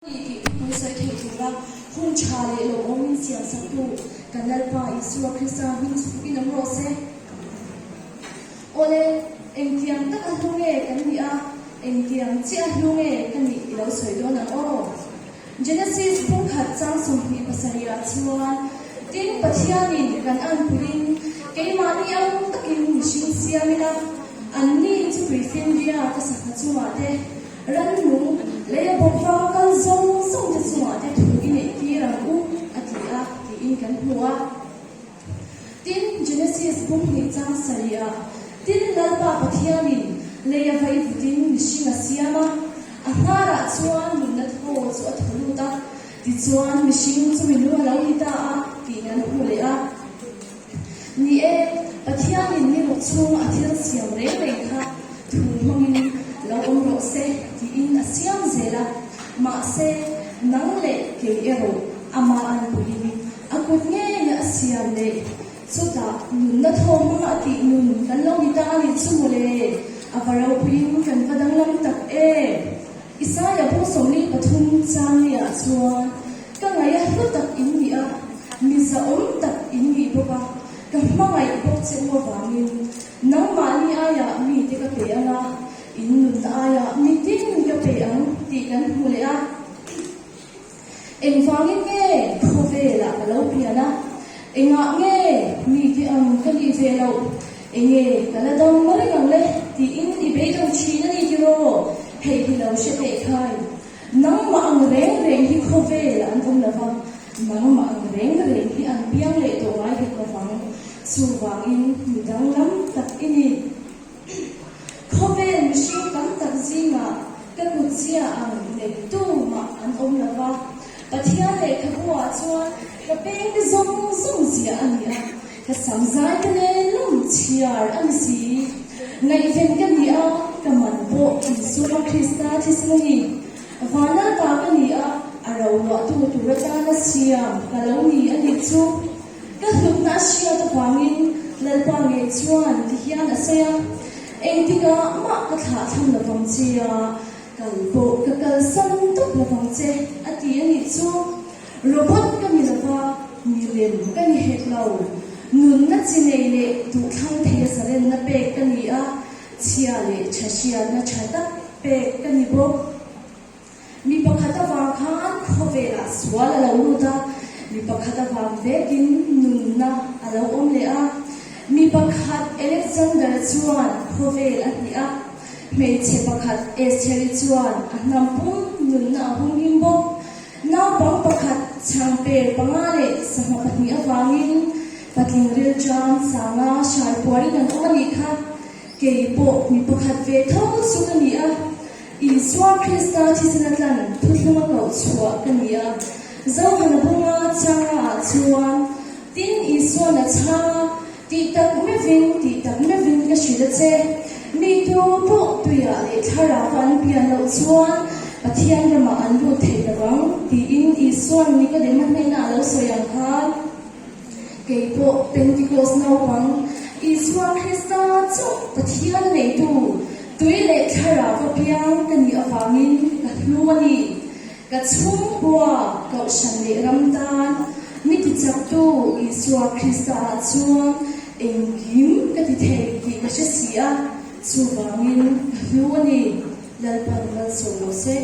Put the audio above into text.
Ni tih thupui sawi theih tura hun tha leh lawmawm min siam saktu kan Lalpa Isua Krista hming chhuk in awm rawh se. Awle, engtiang taka hlu nge kan nih a, engtiang chiah hlu nge ka nih i lo sawi dawn ang aw? Genesis bungkhat chang 27 ah chuan, Tin, Pathianin kan anpuiin keimahni ang takin mihring siam ila, anni chu tuifinria ka sangha chungah te, Rannung lei a bawk vang kal zawng zawng te chungah te thu i neih tir ang u, a ti a, tiin kan hmu a. Tin, Genesis bung hnih chang sarih ah, Tin, Lalpa Pathianin lei a vai vutin mihring a siam a, a hnarah chuan nunna thaw chu a thaw lut a, tichuan mihring chu minung a lo ni ta a, tih kan hmu leh a. Ni e, Pathianin ni ruk chhung a thil siam reng reng kha thu hmangin lo awm rawh se tiin a siam zel a, mahse nang leh kei erawh amah an puiin a kut ngei a siam leh chutah nunna thaw hmanga a tih nun kan lo ni ta a nih chu mawle, a va ropuiin kan va danglam tak em! Isaia bung 43 changleiah chuan, Ka ngaih a hlu tak in nih a, mi zahawm tak in nih bawk a, ka hmangaih bawk che u avangin nangmahni aiah mite ka pe ang a, in nunna aiah mitin ka pe ang tih kan hmu leh a. Engvangin nge khawvelah ka lo pian a? Engah nge mite ang ka nih ve loh? Enge ka la dam reng ang le? tiin i beidawng thin a ni tiraw? Hei hi lo hre teh khai. Nangmah ang reng reng hi khawvelah an awm lo va, nangmah ang reng reng hi an piang leh tawh ngai hek lo vang. Chuvangin mi danglam tak i ni. Khawvel mihring tam tak zingah ka kutzia ang neitu mah an awm lo va, Pathian lehkhabu-ah chuan ka pengte zawng zawng zia a ni a, ka samzai te nen lawm chhiar a ni si. Ngaihven ka ni a, ka man pawh Isua Krista thisen a ni. Vanalta ka ni a, a roluahtu tur atana siam ka lo ni a nih chu. Ka hlutna a hriat avangin Lalpa ngei chuan ti hian a sawi a, Engtikah mah ka thlah thlam lovang che a, kal pawh ka kalsan tawp lovang che, a ti a nih chu. Robot ka ni lova, milem ka ni hek lo. Nunna chi nei leh duhthlang thei a zalenna pek ka ni a, chhia leh tha hriatna tha tak pek ka ni bawk. Mi pakhat avang khan khawvelah sual a lo lut a, mi pakhat avang vekin nunna a lo awm leh a. Mi pakhat Alexander chuan khawvel a hnih a, hmeichhe pakhat Estheri chuan a hnam pum nunna a humhim bawk. Naupang pakhat chhangper panga leh sangha pahnih avangin patling rilṭam sanga hrai puarin an awm a nih kha. Kei pawh mi pakhat ve tho chu ka ni a. Isua Krista thisen a tlan thuthlung a koh chhuah ka ni a, Zohana bunga changa ah chuan tin Isuan a chhang a, tih tak meuhin, tih tak meuhin ka hrilh a che, mi tu pawh tuiah leh thlarauva an pian loh chuan Pathian ramah an lut thei lo ang, tiin Isuan Nikodema hnenah a lo sawi ang khan. Kei pawh Pentikos naupang, Isua Krista chauh Pathian a neitu, tui leh thlarau va piang ka nih avangin ka hlu a ni. Ka chhungkua, Kohhran leh ram tan mi tichaktu Isua Krista ah chuan engkim ka ti thei tih ka hre si a, chuvangin ka hlu a ni. Lalpan malsawm lo se.